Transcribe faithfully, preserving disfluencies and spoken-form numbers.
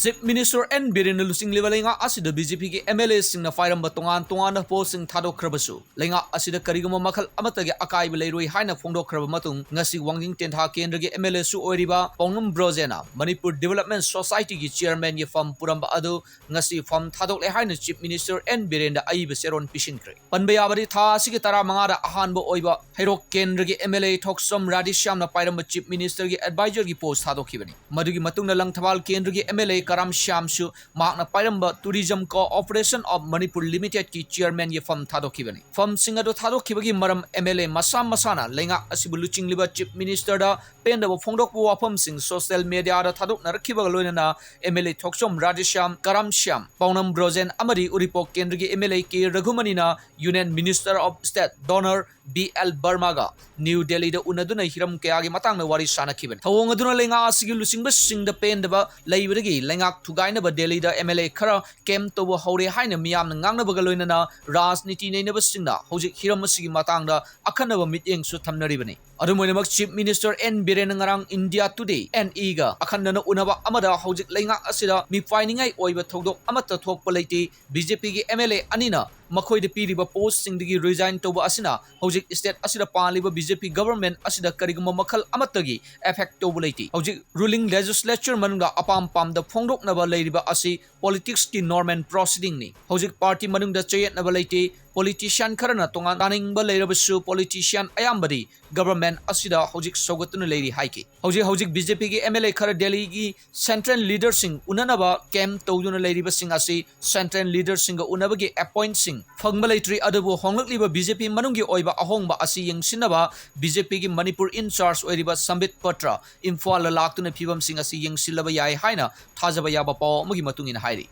Chief Minister N Biren ꯂꯨꯆꯤꯡꯂꯤꯕ ꯂꯩꯉꯥꯛ ꯑꯁꯤꯗ B J P ꯒꯤ M L A ꯁꯤꯡꯅ ꯄꯥꯏꯔꯝꯕ ꯇꯣꯉꯥꯟ ꯇꯣꯉꯥꯟꯕ post ꯁꯤꯡ ꯊꯥꯗꯣꯛꯈ꯭ꯔꯕꯁꯨ, ꯂꯩꯉꯥꯛ ꯑꯁꯤꯗ ꯀꯔꯤꯒꯨꯝꯕ ꯃꯈꯜ ꯑꯃꯠꯇꯒꯤ ꯑꯀꯥꯏꯕ ꯂꯩꯔꯣꯏ ꯍꯥꯏꯅ ꯐꯣꯡꯗꯣꯛꯈ꯭ꯔꯕ ꯃꯇꯨꯡ, ꯉꯁꯤ ꯋꯥꯡꯖꯤꯡ ꯇꯦꯟꯊꯥ ꯀꯦꯟꯗ꯭ꯔꯒꯤ M L A ꯁꯨ ꯑꯣꯏꯔꯤꯕ ꯄꯥꯎꯅꯝ ꯕ꯭ꯔꯣꯖꯦꯟꯅ ꯃꯅꯤꯄꯨꯔ Development Society ꯒꯤ chairman ꯒꯤ ꯐꯝ ꯄꯨꯔꯝꯕ ꯑꯗꯨ ꯉꯁꯤ ꯐꯝ ꯊꯥꯗꯣꯛꯂꯦ ꯍꯥꯏꯅ Chief Minister N ꯕꯤꯔꯦꯟꯗ ꯑꯏꯕ ꯆꯦꯔꯣꯟ ꯄꯤꯁꯤꯟꯈ꯭ꯔꯦ꯫ ꯄꯟꯕ ꯌꯥꯕꯗꯤ, ꯊꯥ ꯑꯁꯤꯒꯤ ꯇꯔꯥꯃꯉꯥꯗ ꯑꯍꯥꯟꯕ ꯑꯣꯏꯕ ꯍꯩꯔꯣꯛ ꯀꯦꯟꯗ꯭ꯔꯒꯤ M L A Thokchom ꯔꯥꯙꯦꯁ꯭ꯌꯥꯝꯅ ꯄꯥꯏꯔꯝꯕ Chief Minister ꯒꯤ advisor ꯒꯤ post ꯊꯥꯗꯣꯛꯈꯤꯕꯅꯤ꯫ ꯃꯗꯨꯒꯤ ꯃꯇꯨꯡꯗ ꯂꯪꯊꯕꯥꯜ ꯀꯦꯟꯗ꯭ꯔꯒꯤ M L A ꯀꯔꯥꯝ ꯁ꯭ꯌꯥꯝꯁꯨ ꯃꯍꯥꯛꯅ ꯄꯥꯏꯔꯝꯕ Tourism Corporation of Manipur Limited ꯀꯤ chairman ꯒꯤ ꯐꯝ ꯊꯥꯗꯣꯛꯈꯤꯕꯅꯤ꯫ ꯐꯝꯁꯤꯡ ꯑꯗꯨ ꯊꯥꯗꯣꯛꯈꯤꯕꯒꯤ ꯃꯔꯝ, M L A ꯃꯁꯥ ꯃꯁꯥꯅ ꯂꯩꯉꯥꯛ ꯑꯁꯤꯕꯨ ꯂꯨꯆꯤꯡꯂꯤꯕ Chief Minister ꯗ ꯄꯦꯟꯗꯕ ꯐꯣꯡꯗꯣꯛꯄ ꯋꯥꯐꯝꯁꯤꯡ social media ꯗ ꯊꯥꯗꯣꯛꯅꯔꯛꯈꯤꯕꯒ ꯂꯣꯏꯅꯅ M L A ꯊꯣꯛꯆꯣꯝ ꯔꯥꯙꯦꯁ꯭ꯌꯥꯝ, ꯀꯔꯥꯝ ꯁ꯭ꯌꯥꯝ, ꯄꯥꯎꯅꯝ ꯕ꯭ꯔꯣꯖꯦꯟ ꯑꯃꯗꯤ ꯎꯔꯤꯄꯣꯛ ꯀꯦꯟꯗ꯭ꯔꯒꯤ M L A ꯀꯦ ꯔꯘꯨꯃꯅꯤꯅ Union Minister of State Donor B L ꯕꯔꯃꯥꯒ ꯅ꯭ꯌꯨ ꯗꯦꯜꯂꯤꯗ ꯎꯅꯗꯨꯅ ꯍꯤꯔꯝ ꯀꯌꯥꯒꯤ ꯃꯇꯥꯡꯗ ꯋꯥꯔꯤ ꯁꯥꯅꯈꯤꯕꯅꯤ꯫ ꯊꯧꯑꯣꯡ ꯑꯗꯨꯅ ꯂꯩꯉꯥꯛ ꯑꯁꯤꯒꯤ ꯂꯨꯆꯤꯡꯕꯁꯤꯡꯗ ꯄꯦꯟꯗꯕ ꯂꯩꯕꯗꯒꯤ ꯂꯩꯉꯥꯛ ꯊꯨꯒꯥꯏꯅꯕ ꯗꯦꯜꯂꯤꯗ M L A ꯈꯔ camp ꯇꯧꯕ ꯍꯧꯔꯦ ꯍꯥꯏꯅ ꯃꯤꯌꯥꯝꯅ ꯉꯥꯡꯅꯕꯒ ꯂꯣꯏꯅꯅ ꯔꯥꯖꯅꯤꯇꯤ ꯅꯩꯅꯕꯁꯤꯡꯅ ꯍꯧꯖꯤꯛ ꯍꯤꯔꯝ ꯑꯁꯤꯒꯤ ꯃꯇꯥꯡꯗ ꯑꯈꯟꯅꯕ ꯃꯤꯠꯌꯦꯡꯁꯨ ꯊꯝꯅꯔꯤꯕꯅꯤ꯫ ꯑꯗꯨꯝ ꯑꯣꯏꯅꯃꯛ, Chief Minister N ꯕꯤꯔꯦꯟꯅ ꯉꯔꯥꯡ India Today, N E ꯒ ꯑꯈꯟꯅꯅ ꯎꯅꯕ ꯑꯃꯗ ꯍꯧꯖꯤꯛ ꯂꯩꯉꯥꯛ ꯑꯁꯤꯗ ꯃꯤꯄꯥꯏꯅꯤꯡꯉꯥꯏ ꯑꯣꯏꯕ ꯊꯧꯗꯣꯛ ꯑꯃꯠꯇ ꯊꯣꯛꯄ ꯂꯩꯇꯦ, B J P ꯒꯤ M L A ꯑꯅꯤꯅ ꯃꯈꯣꯏꯗ ꯄꯤꯔꯤꯕ post ꯁꯤꯡꯗꯒꯤ resign ꯇꯧꯕ ꯑꯁꯤꯅ ꯍꯧꯖꯤꯛ state ꯑꯁꯤꯗ ꯄꯥꯜꯂꯤꯕ B J P government ꯑꯁꯤꯗ ꯀꯔꯤꯒꯨꯝꯕ ꯃꯈꯜ ꯑꯃꯠꯇꯒꯤ effect ꯇꯧꯕ ꯂꯩꯇꯦ꯫ ꯍꯧꯖꯤꯛ ruling legislature ꯃꯅꯨꯡꯗ ꯑꯄꯥꯝ ꯄꯥꯝꯗ ꯐꯣꯡꯗꯣꯛꯅꯕ ꯂꯩꯔꯤꯕ ꯑꯁꯤ politics ꯀꯤ normal proceeding ꯅꯤ꯫ ꯍꯧꯖꯤꯛ party ꯃꯅꯨꯡꯗ ꯆꯌꯦꯠꯅꯕ ꯂꯩꯇꯦ꯫ Politician ꯈꯔꯅ ꯇꯣꯉꯥꯟ ꯇꯥꯅꯤꯡꯕ ꯂꯩꯔꯕꯁꯨ, politician ꯑꯌꯥꯝꯕꯗꯤ government ꯑꯁꯤꯗ ꯍꯧꯖꯤꯛ ꯁꯧꯒꯠꯇꯨꯅ ꯂꯩꯔꯤ ꯍꯥꯏꯈꯤ꯫ ꯍꯧꯖꯤꯛ ꯍꯧꯖꯤꯛ B J P ꯒꯤ M L A ꯈꯔ ꯗꯦꯜꯂꯤꯒꯤ central leader ꯁꯤꯡ ꯎꯅꯅꯕ camp ꯇꯧꯗꯨꯅ ꯂꯩꯔꯤꯕꯁꯤꯡ ꯑꯁꯤ central leader ꯁꯤꯡꯒ ꯎꯅꯕꯒꯤ appoint ꯁꯤꯡ ꯐꯪꯕ ꯂꯩꯇ꯭ꯔꯤ꯫ ꯑꯗꯨꯕꯨ ꯍꯣꯡꯂꯛꯂꯤꯕ B J P ꯃꯅꯨꯡꯒꯤ ꯑꯣꯏꯕ ꯑꯍꯣꯡꯕ ꯑꯁꯤ ꯌꯦꯡꯁꯤꯟꯅꯕ B J P ꯒꯤ ꯃꯅꯤꯄꯨꯔ in charge ꯑꯣꯏꯔꯤꯕ ꯁꯝꯕꯤꯠ ꯄꯇ꯭ꯔ ꯏꯝꯐꯥꯜꯗ ꯂꯥꯛꯇꯨꯅ ꯐꯤꯕꯝꯁꯤꯡ ꯑꯁꯤ ꯌꯦꯡꯁꯤꯜꯂꯕ ꯌꯥꯏ ꯍꯥꯏꯅ ꯊꯥꯖꯕ ꯌꯥꯕ ꯄꯥꯎ ꯑꯃꯒꯤ ꯃꯇꯨꯡ ꯏꯟꯅ ꯍꯥꯏꯔꯤ꯫